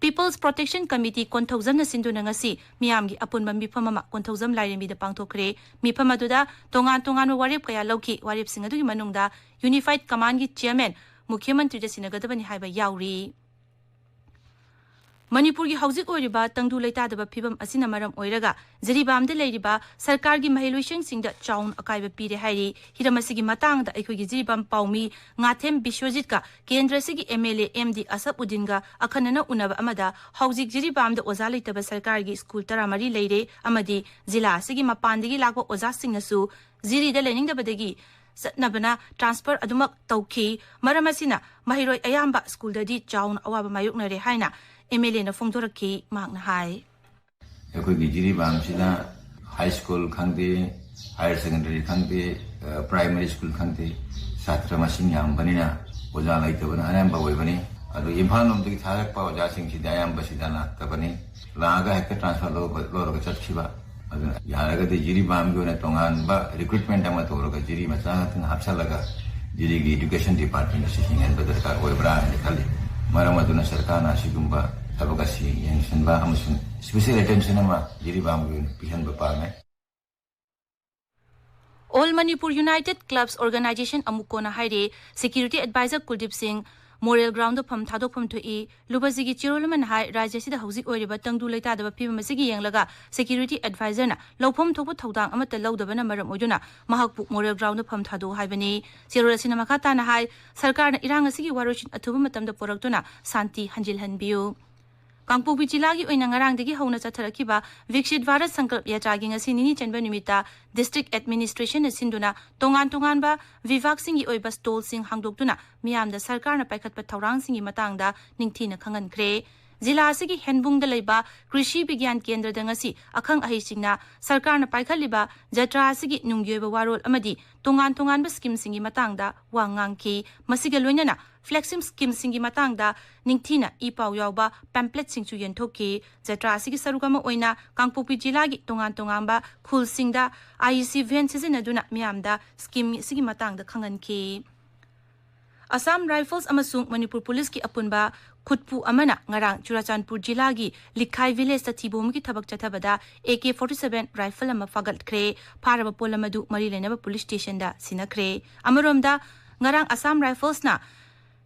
People's Protection Committee ꯀꯣꯟꯊꯧꯖꯝꯅ ꯁꯤꯟꯗꯨꯅ ꯉꯁꯤ ꯃꯤꯌꯥꯝꯒꯤ ꯑꯄꯨꯟꯕ ꯃꯤꯐꯝ ꯑꯃ ꯀꯣꯟꯊꯧꯖꯝ ꯂꯥꯏꯔꯦꯝꯕꯤꯗ ꯄꯥꯡꯊꯣꯛꯈ꯭ꯔꯦ꯫ ꯃꯤꯐꯝ ꯑꯗꯨꯗ ꯇꯣꯉꯥꯟ ꯇꯣꯉꯥꯟꯕ ꯋꯥꯔꯦꯞ ꯀꯌꯥ ꯂꯧꯈꯤ꯫ ꯋꯥꯔꯦꯞꯁꯤꯡ ꯑꯗꯨꯒꯤ ꯃꯅꯨꯡꯗ Unified Commandꯒꯤ chairman ꯃꯨꯈ꯭ꯌ ꯃꯟꯇ꯭ꯔꯤꯗ ꯁꯤꯟꯅꯒꯗꯕꯅꯤ ꯍꯥꯏꯕ ꯌꯥꯎꯔꯤ꯫ ꯃꯅꯤꯄꯨꯔꯒꯤ ꯍꯧꯖꯤꯛ ꯑꯣꯏꯔꯤꯕ ꯇꯪꯗꯨ ꯂꯩꯇꯥꯗꯕ ꯐꯤꯕꯝ ꯑꯁꯤꯅ ꯃꯔꯝ ꯑꯣꯏꯔꯒ ꯖꯤꯔꯤꯕꯥꯝꯗ ꯂꯩꯔꯤꯕ ꯁꯔꯀꯥꯔꯒꯤ ꯃꯍꯩꯔꯣꯏꯁꯪꯁꯤꯡꯗ ꯆꯥꯎꯅ ꯑꯀꯥꯏꯕ ꯄꯤꯔꯦ ꯍꯥꯏꯔꯤ꯫ ꯍꯤꯔꯝ ꯑꯁꯤꯒꯤ ꯃꯇꯥꯡꯗ ꯑꯩꯈꯣꯏꯒꯤ ꯖꯤꯔꯤꯕꯥꯝ ꯄꯥꯎꯃꯤ ꯉꯥꯊꯦꯝ ꯕꯤꯁ꯭ꯋꯖꯤꯠꯀ ꯀꯦꯟꯗ꯭ꯔ ꯑꯁꯤꯒꯤ MLA ꯑꯦꯝ ꯗꯤ ꯑꯁꯐ ꯎꯗꯤꯟꯒ ꯑꯈꯟꯅꯅ ꯎꯅꯕ ꯑꯃꯗ ꯍꯧꯖꯤꯛ ꯖꯤꯔꯤꯕꯥꯝꯗ ꯑꯣꯖꯥ ꯂꯩꯇꯕ ꯁꯔꯀꯥꯔꯒꯤ ꯁ꯭ꯀꯨꯜ ꯇꯔꯥꯃꯔꯤ ꯂꯩꯔꯦ ꯑꯃꯗꯤ ꯖꯤꯂꯥ ꯑꯁꯤꯒꯤ ꯃꯄꯥꯟꯗꯒꯤ ꯂꯥꯛꯄ ꯑꯣꯖꯥꯁꯤꯡꯅꯁꯨ ꯖꯤꯔꯤꯗ ꯂꯩꯅꯤꯡꯗꯕꯗꯒꯤ ꯆꯠꯅꯕꯅ transfer ꯑꯗꯨꯃꯛ ꯇꯧꯈꯤ꯫ ꯃꯔꯝ ꯑꯁꯤꯅ ꯃꯍꯩꯔꯣꯏ ꯑꯌꯥꯝꯕ ꯁ꯭ꯀꯨꯜꯗꯗꯤ ꯆꯥꯎꯅ ꯑꯋꯥꯕ ꯃꯥꯌꯣꯛꯅꯔꯦ ꯍꯥꯏꯅ MLAꯅ ꯐꯣꯡꯗꯣꯔꯛꯈꯤ꯫ ꯃꯍꯥꯛꯅ ꯍꯥꯏ꯫ ꯑꯩꯈꯣꯏꯒꯤ ꯖꯤꯔꯤꯕꯥꯝꯁꯤꯗ high school ꯈꯪꯗꯦ, ꯍꯥꯌꯔ ꯁꯦꯀꯦꯟꯗꯔꯤ ꯈꯪꯗꯦ, ꯄ꯭ꯔꯥꯏꯃꯔꯤ ꯁ꯭ꯀꯨꯜ ꯈꯪꯗꯦ, ꯁꯥꯇ꯭ꯔ ꯃꯁꯤꯡ ꯌꯥꯝꯕꯅꯤꯅ ꯑꯣꯖꯥ ꯂꯩꯇꯕꯅ ꯑꯌꯥꯝꯕ ꯑꯣꯏꯕꯅꯤ꯫ ꯑꯗꯨ ꯏꯝꯐꯥꯜ ꯂꯣꯝꯗꯒꯤ ꯊꯥꯔꯛꯄ ꯑꯣꯖꯥꯁꯤꯡꯁꯤꯗꯤ ꯑꯌꯥꯝꯕ ꯁꯤꯗ ꯂꯥꯛꯇꯕꯅꯤ꯫ ꯂꯥꯛꯑꯒ ꯍꯦꯛꯇ ꯇ꯭ꯔꯥꯟꯁꯐꯔ ꯂꯧꯔꯒ ꯆꯠꯈꯤꯕ꯫ ꯑꯗꯨꯅ ꯌꯥꯔꯒꯗꯤ ꯖꯤꯔꯤꯕꯥꯝꯒꯤ ꯑꯣꯏꯅ ꯇꯣꯉꯥꯟꯕ ꯔꯤꯀ꯭ꯔꯨꯠꯃꯦꯟ ꯑꯃ ꯇꯧꯔꯒ ꯖꯤꯔꯤ ꯃꯆꯥ ꯉꯥꯛꯇꯪ ꯍꯥꯞꯆꯜꯂꯒ ꯖꯤꯔꯤꯒꯤ ꯏꯗꯨꯀꯦꯁꯟ ꯗꯤꯄꯥꯔꯠꯃꯦꯟ ꯑꯁꯤ ꯍꯤꯡꯍꯟꯕ ꯗꯔꯀꯥꯔ ꯑꯣꯏꯕ꯭ꯔꯥ ꯍꯥꯏꯅ ꯈꯜꯂꯤ꯫ ꯃꯔꯝ ꯑꯗꯨꯅ ꯁꯔꯀꯥꯔꯅ ꯑꯁꯤꯒꯨꯝꯕ ꯊꯕꯛ ꯑꯁꯤ ꯌꯦꯡꯁꯤꯟꯕ ꯑꯃꯁꯨꯡ ꯁ꯭ꯄꯦꯁꯦꯜ ꯑꯦꯇꯦꯟꯁꯟ ꯑꯃ ꯖꯤꯔꯤꯕꯥꯝꯒꯤ ꯑꯣꯏꯅ ꯄꯤꯍꯟꯕ ꯄꯥꯝꯃꯦ꯫ All Manipur United Clubs Organization, ꯑꯃꯨꯀꯣꯅ ꯍꯥꯏꯔꯤ, ꯁꯦꯀ꯭ꯌꯨꯔꯤꯇꯤ ꯑꯦꯗꯚꯥꯏꯖꯔ ꯀꯨꯜꯗꯤꯞ ꯁꯤꯡ ꯃꯣꯔꯦꯜ ꯒ꯭ꯔꯥꯎꯟꯗ ꯐꯝ ꯊꯥꯗꯣꯛꯐꯝ ꯊꯣꯛꯏ꯫ ꯂꯨꯕꯖꯤꯒꯤ ꯆꯦꯔꯣꯜ ꯑꯃꯅ ꯍꯥꯏ, ꯔꯥꯖ꯭ꯌ ꯑꯁꯤꯗ ꯍꯧꯖꯤꯛ ꯑꯣꯏꯔꯤꯕ ꯇꯪꯗꯨ ꯂꯩꯇꯥꯗꯕ ꯐꯤꯕꯝ ꯑꯁꯤꯒꯤ ꯌꯦꯡꯂꯒ ꯁꯦꯀ꯭ꯌꯨꯔꯤꯇꯤ ꯑꯦꯗꯚꯥꯏꯖꯔꯅ ꯂꯧꯐꯝ ꯊꯣꯛꯄ ꯊꯧꯗꯥꯡ ꯑꯃꯠꯇ ꯂꯧꯗꯕꯅ ꯃꯔꯝ ꯑꯣꯏꯗꯨꯅ ꯃꯍꯥꯛꯄꯨ ꯃꯣꯔꯦꯜ ꯒ꯭ꯔꯥꯎꯟꯗ ꯐꯝ ꯊꯥꯗꯣꯛꯎ ꯍꯥꯏꯕꯅꯤ꯫ ꯆꯦꯔꯣꯜ ꯑꯁꯤꯅ ꯃꯈꯥ ꯇꯥꯅ ꯍꯥꯏ, ꯁꯔꯀꯥꯔꯅ ꯏꯔꯥꯡ ꯑꯁꯤꯒꯤ ꯋꯥꯔꯣꯏꯁꯤꯟ ꯑꯊꯨꯕ ꯃꯇꯝꯗ ꯄꯨꯔꯛꯇꯨꯅ ꯁꯥꯟꯇꯤ ꯍꯟꯖꯤꯜꯍꯟꯕꯤꯌꯨ꯫ ꯀꯥꯡꯄꯣꯛꯄꯤ ꯖꯤꯂꯥꯒꯤ ꯑꯣꯏꯅ ꯉꯔꯥꯡꯗꯒꯤ ꯍꯧꯅ ꯆꯠꯊꯔꯛꯈꯤꯕ ꯚꯤꯛꯁꯤꯠ ꯚꯥꯔꯠ ꯁꯪꯀꯜꯞ ꯌꯥꯇ꯭ꯔꯥꯒꯤ ꯉꯁꯤ ꯅꯤꯅꯤ ꯆꯟꯕ ꯅꯨꯃꯤꯠꯇ ꯗꯤꯁꯇ꯭ꯔꯤꯛ ꯑꯦꯗꯃꯤꯅꯤꯁꯇ꯭ꯔꯦꯁꯟꯅ ꯁꯤꯟꯗꯨꯅ ꯇꯣꯉꯥꯟ ꯇꯣꯉꯥꯟꯕ ꯚꯤꯚꯥꯒꯁꯤꯡꯒꯤ ꯑꯣꯏꯕ ꯁ꯭ꯇꯣꯜꯁꯤꯡ ꯍꯥꯡꯗꯣꯛꯇꯨꯅ ꯃꯤꯌꯥꯝꯗ ꯁꯔꯀꯥꯔꯅ ꯄꯥꯏꯈꯠꯄ ꯊꯧꯔꯥꯡꯁꯤꯡꯒꯤ ꯃꯇꯥꯡꯗ ꯅꯤꯡꯊꯤꯅ ꯈꯪꯍꯟꯈ꯭ꯔꯦ꯫ ꯖꯤꯂꯥ ꯑꯁꯤꯒꯤ ꯍꯦꯟꯕꯨꯡꯗ ꯂꯩꯕ ꯀ꯭ꯔꯤꯁꯤ ꯕꯤꯒ꯭ꯌꯥꯟ ꯀꯦꯟꯗ꯭ꯔꯗ ꯉꯁꯤ ꯑꯈꯪ ꯑꯍꯩꯁꯤꯡꯅ ꯁꯔꯀꯥꯔꯅ ꯄꯥꯏꯈꯠꯂꯤꯕ ꯖꯇ꯭ꯔꯥ ꯑꯁꯤꯒꯤ ꯅꯨꯡꯒꯤ ꯑꯣꯏꯕ ꯋꯥꯔꯣꯜ ꯑꯃꯗꯤ ꯇꯣꯉꯥꯟ ꯇꯣꯉꯥꯟꯕ ꯁ꯭ꯀꯤꯝꯁꯤꯡꯒꯤ ꯃꯇꯥꯡꯗ ꯋꯥ ꯉꯥꯡꯈꯤ꯫ ꯃꯁꯤꯒ ꯂꯣꯏꯅꯅ ꯐ꯭ꯂꯦꯒꯁꯤꯞ ꯁ꯭ꯀꯤꯝꯁꯤꯡꯒꯤ ꯃꯇꯥꯡꯗ ꯅꯤꯡꯊꯤꯅ ꯏ ꯄꯥꯎ ꯌꯥꯎꯕ ꯄꯦꯝꯄ꯭ꯂꯦꯠꯁꯤꯡꯁꯨ ꯌꯦꯟꯊꯣꯛꯈꯤ꯫ ꯖꯇ꯭ꯔꯥ ꯑꯁꯤꯒꯤ ꯁꯔꯨꯛ ꯑꯃ ꯑꯣꯏꯅ ꯀꯥꯡꯄꯣꯛꯄꯤ ꯖꯤꯂꯥꯒꯤ ꯇꯣꯉꯥꯟ ꯇꯣꯉꯥꯟꯕ ꯈꯨꯜꯁꯤꯡꯗ ꯑꯥꯏ ꯏ ꯁꯤ ꯚꯦꯟ ꯁꯤꯖꯤꯟꯅꯗꯨꯅ ꯃꯤꯌꯥꯝꯗ ꯁ꯭ꯀꯤꯝ ꯑꯁꯤꯒꯤ ꯃꯇꯥꯡꯗ ꯈꯪꯍꯟꯈꯤ꯫ ꯑꯁꯥꯝ ꯔꯥꯏꯐꯜꯁ ꯑꯃꯁꯨꯡ ꯃꯅꯤꯄꯨꯔ ꯄꯨꯂꯤꯁꯀꯤ ꯑꯄꯨꯟꯕ ꯈꯨꯠꯄꯨ ꯑꯃꯅ ꯉꯔꯥꯡ ꯆꯨꯔꯥꯆꯥꯟꯄꯨꯔ ꯖꯤꯂꯥꯒꯤ ꯂꯤꯈꯥꯏ ꯚꯤꯂꯦꯖꯇ ꯊꯤꯕ ꯍꯨꯝꯕꯒꯤ ꯊꯕꯛ ꯆꯠꯊꯕꯗ A K forty seven rifle ꯑꯃ ꯐꯥꯒꯠꯈ꯭ꯔꯦ꯫ ꯐꯥꯔꯕ ꯄꯣꯠꯂꯝ ꯑꯗꯨ ꯃꯔꯤ ꯂꯩꯅꯕ ꯄꯨꯂꯤꯁ ꯁ꯭ꯇꯦꯁꯟꯗ ꯁꯤꯟꯅꯈ꯭ꯔꯦ꯫ ꯑꯃꯔꯣꯝꯗ, ꯉꯔꯥꯡ ꯑꯁꯥꯝ ꯔꯥꯏꯐꯜꯁꯅ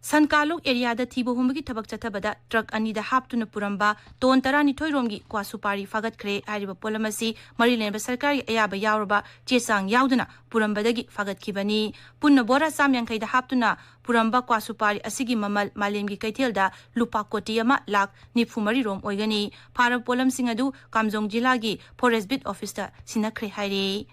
ꯁꯟꯀꯥꯂꯣꯛ ꯑꯦꯔꯤꯌꯥꯗ ꯊꯤꯕ ꯍꯨꯝꯕꯒꯤ ꯊꯕꯛ ꯆꯠꯊꯕꯗ ꯇ꯭ꯔꯛ ꯑꯅꯤꯗ ꯍꯥꯞꯇꯨꯅ ꯄꯨꯔꯝꯕ ꯇꯣꯟ ꯇꯔꯥꯅꯤꯊꯣꯏ ꯔꯣꯝꯒꯤ ꯀ꯭ꯋꯥ ꯁꯨꯄꯥꯔꯤ ꯐꯥꯒꯠꯈ꯭ꯔꯦ꯫ ꯍꯥꯏꯔꯤꯕ ꯄꯣꯠꯂꯝ ꯑꯁꯤ ꯃꯔꯤ ꯂꯩꯅꯕ ꯁꯔꯀꯥꯔꯒꯤ ꯑꯌꯥꯕ ꯌꯥꯎꯔꯕ ꯆꯦ ꯆꯥꯡ ꯌꯥꯎꯗꯅ ꯄꯨꯔꯝꯕꯗꯒꯤ ꯐꯥꯒꯠꯈꯤꯕꯅꯤ꯫ ꯄꯨꯟꯅ ꯕꯣꯔꯥ ꯆꯥꯝ ꯌꯥꯡꯈꯩꯗ ꯍꯥꯞꯇꯨꯅ ꯄꯨꯔꯝꯕ ꯀ꯭ꯋꯥ ꯁꯨꯄꯥꯔꯤ ꯑꯁꯤꯒꯤ ꯃꯃꯜ ꯃꯥꯂꯦꯝꯒꯤ ꯀꯩꯊꯦꯜꯗ ꯂꯨꯄꯥ ꯀꯣꯇꯤ ꯑꯃ ꯂꯥꯈ ꯅꯤꯐꯨ ꯃꯔꯤ ꯔꯣꯝ ꯑꯣꯏꯒꯅꯤ꯫ ꯐꯥꯔꯕ ꯄꯣꯠꯂꯝꯁꯤꯡ ꯑꯗꯨ ꯀꯥꯝꯖꯣꯡ ꯖꯤꯂꯥꯒꯤ ꯐꯣꯔꯦꯁ ꯕꯤꯠ ꯑꯣꯐꯤꯁꯇ ꯁꯤꯟꯅꯈ꯭ꯔꯦ ꯍꯥꯏꯔꯤ꯫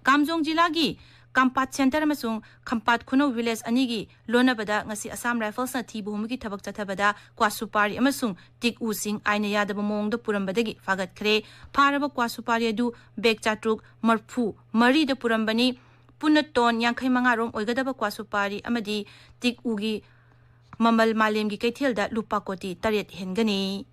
ꯀꯥꯝꯖꯣꯡ ꯖꯤꯂꯥꯒꯤ ꯀꯥꯝꯄꯥꯠ ꯁꯦꯟꯇꯔ ꯑꯃꯁꯨꯡ ꯈꯝꯄꯥꯠ ꯈꯨꯅꯧ ꯚꯤꯂꯦꯖ ꯑꯅꯤꯒꯤ ꯂꯣꯟꯅꯕꯗ ꯉꯁꯤ ꯑꯁꯥꯝ ꯔꯥꯏꯐꯜꯁꯅ ꯊꯤꯕ ꯍꯨꯝꯕꯒꯤ ꯊꯕꯛ ꯆꯠꯊꯕꯗ ꯀ꯭ꯋꯥ ꯁꯨꯄꯥꯔꯤ ꯑꯃꯁꯨꯡ ꯇꯤꯛ ꯎꯁꯤꯡ ꯑꯥꯏꯟꯅ ꯌꯥꯗꯕ ꯃꯑꯣꯡꯗ ꯄꯨꯔꯝꯕꯗꯒꯤ ꯐꯥꯒꯠꯈ꯭ꯔꯦ꯫ ꯐꯥꯔꯕ ꯀ꯭ꯋꯥ ꯁꯨꯄꯥꯔꯤ ꯑꯗꯨ ꯕꯦꯒ ꯆꯥꯇ꯭ꯔꯨꯛ ꯃꯔꯐꯨ ꯃꯔꯤꯗ ꯄꯨꯔꯝꯕꯅꯤ꯫ ꯄꯨꯟꯅ ꯇꯣꯟ ꯌꯥꯡꯈꯩ ꯃꯉꯥ ꯔꯣꯝ ꯑꯣꯏꯒꯗꯕ ꯀ꯭ꯋꯥ ꯁꯨꯄꯥꯔꯤ ꯑꯃꯗꯤ ꯇꯤꯛ ꯎꯒꯤ ꯃꯃꯜ ꯃꯥꯂꯦꯝꯒꯤ ꯀꯩꯊꯦꯜꯗ ꯂꯨꯄꯥ ꯀꯣꯇꯤ ꯇꯔꯦꯠ ꯍꯦꯟꯒꯅꯤ꯫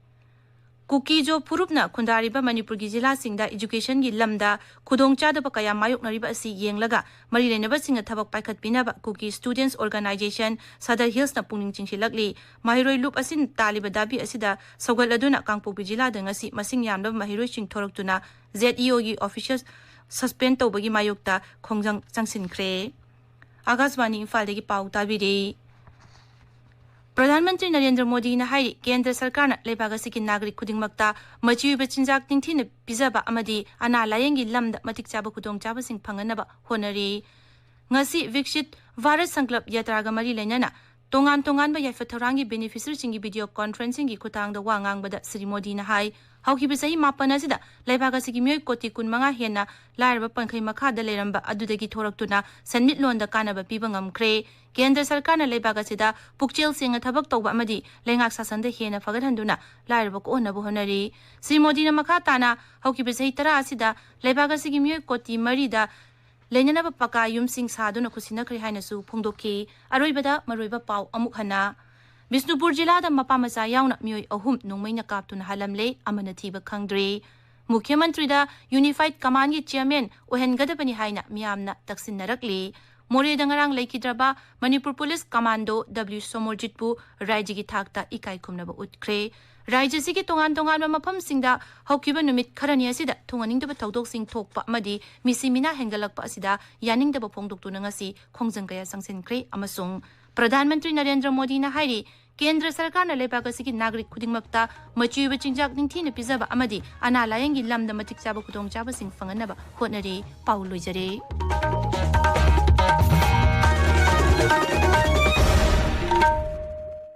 ꯀꯨꯀꯤꯖꯣ ꯐꯨꯔꯨꯞꯅ ꯈꯨꯟꯗꯥꯔꯤꯕ ꯃꯅꯤꯄꯨꯔꯒꯤ ꯖꯤꯂꯥꯁꯤꯡꯗ educationꯒꯤ ꯂꯝꯗ ꯈꯨꯗꯣꯡꯆꯥꯗꯕ ꯀꯌꯥ ꯃꯥꯌꯣꯛꯅꯔꯤꯕ ꯑꯁꯤ ꯌꯦꯡꯂꯒ ꯃꯔꯤ ꯂꯩꯅꯕꯁꯤꯡꯅ ꯊꯕꯛ ꯄꯥꯏꯈꯠꯄꯤꯅꯕ ꯀꯨꯀꯤ Students Organisation Sadar Hillsꯅ ꯄꯨꯛꯅꯤꯡ ꯆꯤꯡꯁꯤꯜꯂꯛꯂꯤ꯫ ꯃꯍꯩꯔꯣꯏ ꯂꯨꯞ ꯑꯁꯤꯅ ꯇꯥꯜꯂꯤꯕ ꯗꯥꯕꯤ ꯑꯁꯤꯗ ꯁꯧꯒꯠꯂꯗꯨꯅ ꯀꯥꯡꯄꯣꯛꯄꯤ ꯖꯤꯂꯥꯗ ꯉꯁꯤ ꯃꯁꯤꯡ ꯌꯥꯝꯂꯕ ꯃꯍꯩꯔꯣꯏꯁꯤꯡ ꯊꯣꯔꯛꯇꯨꯅ ZEOꯒꯤ official suspend ꯇꯧꯕꯒꯤ ꯃꯥꯌꯣꯛꯇ ꯈꯣꯡꯖꯪ ꯆꯪꯁꯤꯟꯈ꯭ꯔꯦ꯫ ꯑꯥꯀꯥꯁꯕꯥꯅꯤ ꯏꯝꯐꯥꯜꯗꯒꯤ ꯄꯥꯎ ꯇꯥꯕꯤꯔꯤ꯫ ꯄ꯭ꯔꯙꯥꯟ ꯃꯟꯇ꯭ꯔꯤ ꯅꯔꯦꯟꯗ꯭ꯔ ꯃꯣꯗꯤꯅ ꯍꯥꯏꯔꯤ, ꯀꯦꯟꯗ꯭ꯔ ꯁꯔꯀꯥꯔꯅ ꯂꯩꯕꯥꯛ ꯑꯁꯤꯒꯤ ꯅꯥꯒꯔꯤꯛ ꯈꯨꯗꯤꯡꯃꯛꯇ ꯃꯆꯤ ꯑꯣꯏꯕ ꯆꯤꯟꯖꯥꯛ ꯅꯤꯡꯊꯤꯅ ꯄꯤꯖꯕ ꯑꯃꯗꯤ ꯑꯅꯥ ꯂꯥꯌꯦꯡꯒꯤ ꯂꯝꯗ ꯃꯇꯤꯛ ꯆꯥꯕ ꯈꯨꯗꯣꯡꯆꯥꯕꯁꯤꯡ ꯐꯪꯍꯟꯅꯕ ꯍꯣꯠꯅꯔꯤ꯫ ꯉꯁꯤ ꯕꯤꯛꯁꯤꯠ ꯚꯥꯔꯠ ꯁꯪꯀꯜꯞ ꯌꯥꯇ꯭ꯔꯥꯒ ꯃꯔꯤ ꯂꯩꯅꯅ ꯇꯣꯉꯥꯟ ꯇꯣꯉꯥꯟꯕ ꯌꯥꯏꯐ ꯊꯧꯔꯥꯡꯒꯤ beneficiaryꯁꯤꯡꯒꯤ video conferencingꯒꯤ ꯈꯨꯠꯊꯥꯡꯗ ꯋꯥ ꯉꯥꯡꯕꯗ ꯁ꯭ꯔꯤ ꯃꯣꯗꯤꯅ ꯍꯥꯏ, ꯍꯧꯈꯤꯕ ꯆꯍꯤ ꯃꯥꯄꯟ ꯑꯁꯤꯗ ꯂꯩꯕꯥꯛ ꯑꯁꯤꯒꯤ ꯃꯤꯑꯣꯏ ꯀꯣꯇꯤ ꯀꯨꯟꯃꯉꯥ ꯍꯦꯟꯅ ꯂꯥꯏꯔꯕ ꯄꯟꯈꯩ ꯃꯈꯥꯗ ꯂꯩꯔꯝꯕ ꯑꯗꯨꯗꯒꯤ ꯊꯣꯔꯛꯇꯨꯅ ꯁꯦꯟꯃꯤꯠꯂꯣꯟꯗ ꯀꯥꯟꯅꯕ ꯄꯤꯕ ꯉꯝꯈ꯭ꯔꯦ꯫ ꯀꯦꯟꯗ꯭ꯔ ꯁꯔꯀꯥꯔꯅ ꯂꯩꯕꯥꯛ ꯑꯁꯤꯗ ꯄꯨꯛꯆꯦꯜ ꯁꯦꯡꯅ ꯊꯕꯛ ꯇꯧꯕ ꯑꯃꯗꯤ ꯂꯩꯉꯥꯛ ꯁꯥꯁꯟꯗ ꯍꯦꯟꯅ ꯐꯒꯠꯍꯟꯗꯨꯅ ꯂꯥꯏꯔꯕ ꯀꯣꯛꯍꯟꯅꯕ ꯍꯣꯠꯅꯔꯤ꯫ ꯁ꯭ꯔꯤ ꯃꯣꯗꯤꯅ ꯃꯈꯥ ꯇꯥꯅ ꯍꯧꯈꯤꯕ ꯆꯍꯤ ꯇꯔꯥ ꯑꯁꯤꯗ ꯂꯩꯕꯥꯛ ꯑꯁꯤꯒꯤ ꯃꯤꯑꯣꯏ ꯀꯣꯇꯤ ꯃꯔꯤꯗ ꯂꯩꯅꯅꯕ ꯄꯀꯥ ꯌꯨꯝꯁꯤꯡ ꯁꯥꯗꯨꯅ ꯈꯨꯠꯁꯤꯟꯅꯈ꯭ꯔꯦ ꯍꯥꯏꯅꯁꯨ ꯐꯣꯡꯗꯣꯛꯈꯤ꯫ ꯑꯔꯣꯏꯕꯗ ꯃꯔꯨꯑꯣꯏꯕ ꯄꯥꯎ ꯑꯃꯨꯛ ꯍꯟꯅ꯫ ꯕꯤꯁꯅꯨꯄꯨꯔ ꯖꯤꯂꯥꯗ ꯃꯄꯥ ꯃꯆꯥ ꯌꯥꯎꯅ ꯃꯤꯑꯣꯏ ꯑꯍꯨꯝ ꯅꯣꯡꯃꯩꯅ ꯀꯥꯞꯇꯨꯅ ꯍꯥꯠꯂꯝꯂꯦ, ꯑꯃꯅ ꯊꯤꯕ ꯈꯪꯗ꯭ꯔꯦ꯫ ꯃꯨꯈ꯭ꯌ ꯃꯟꯇ꯭ꯔꯤꯗ Unified Commandꯒꯤ chairman ꯑꯣꯏꯍꯟꯒꯗꯕꯅꯤ ꯍꯥꯏꯅ ꯃꯤꯌꯥꯝꯅ ꯇꯛꯁꯤꯟꯅꯔꯛꯂꯤ꯫ ꯃꯣꯔꯦꯗ ꯉꯔꯥꯡ ꯂꯩꯈꯤꯗ꯭ꯔꯕ ꯃꯅꯤꯄꯨꯔ ꯄꯨꯂꯤꯁ ꯀꯃꯥꯟꯗꯣ W ꯁꯣꯃꯣꯔꯖꯤꯠꯄꯨ ꯔꯥꯏꯖ꯭ꯌꯒꯤ ꯊꯥꯛꯇ ꯏꯀꯥꯏ ꯈꯨꯝꯅꯕ ꯎꯠꯈ꯭ꯔꯦ꯫ ꯔꯥꯏꯖ꯭ꯌꯁꯤꯒꯤ ꯇꯣꯉꯥꯟ ꯇꯣꯉꯥꯟꯕ ꯃꯐꯝꯁꯤꯡꯗ ꯍꯧꯈꯤꯕ ꯅꯨꯃꯤꯠ ꯈꯔꯅꯤ ꯑꯁꯤꯗ ꯊꯨꯡꯍꯟꯅꯤꯡꯗꯕ ꯊꯧꯗꯣꯛꯁꯤꯡ ꯊꯣꯛꯄ ꯑꯃꯗꯤ ꯃꯤꯁꯤ ꯃꯤꯅꯥ ꯍꯦꯟꯒꯠꯂꯛꯄ ꯑꯁꯤꯗ ꯌꯥꯅꯤꯡꯗꯕ ꯐꯣꯡꯗꯣꯛꯇꯨꯅ ꯉꯁꯤ ꯈꯣꯡꯖꯪ ꯀꯌꯥ ꯆꯪꯁꯤꯟꯈ꯭ꯔꯦ ꯑꯃꯁꯨꯡ ꯄ꯭ꯔꯙꯥꯟ ꯃꯟꯇ꯭ꯔꯤ ꯅꯔꯦꯟꯗ꯭ꯔ ꯃꯣꯗꯤꯅ ꯍꯥꯏꯔꯤ, ꯀꯦꯟꯗ꯭ꯔ ꯁꯔꯀꯥꯔꯅ ꯂꯩꯕꯥꯛ ꯑꯁꯤꯒꯤ ꯅꯥꯒꯔꯤꯛ ꯈꯨꯗꯤꯡꯃꯛꯇ ꯃꯆꯤ ꯑꯣꯏꯕ ꯆꯤꯟꯖꯥꯛ ꯅꯤꯡꯊꯤꯅ ꯄꯤꯖꯕ ꯑꯃꯗꯤ ꯑꯅꯥ ꯂꯥꯌꯦꯡꯒꯤ ꯂꯝꯗ ꯃꯇꯤꯛ ꯆꯥꯕ ꯈꯨꯗꯣꯡꯆꯥꯕꯁꯤꯡ ꯐꯪꯍꯟꯅꯕ ꯍꯣꯠꯅꯔꯤ꯫ ꯄꯥꯎ ꯂꯣꯏꯖꯔꯦ꯫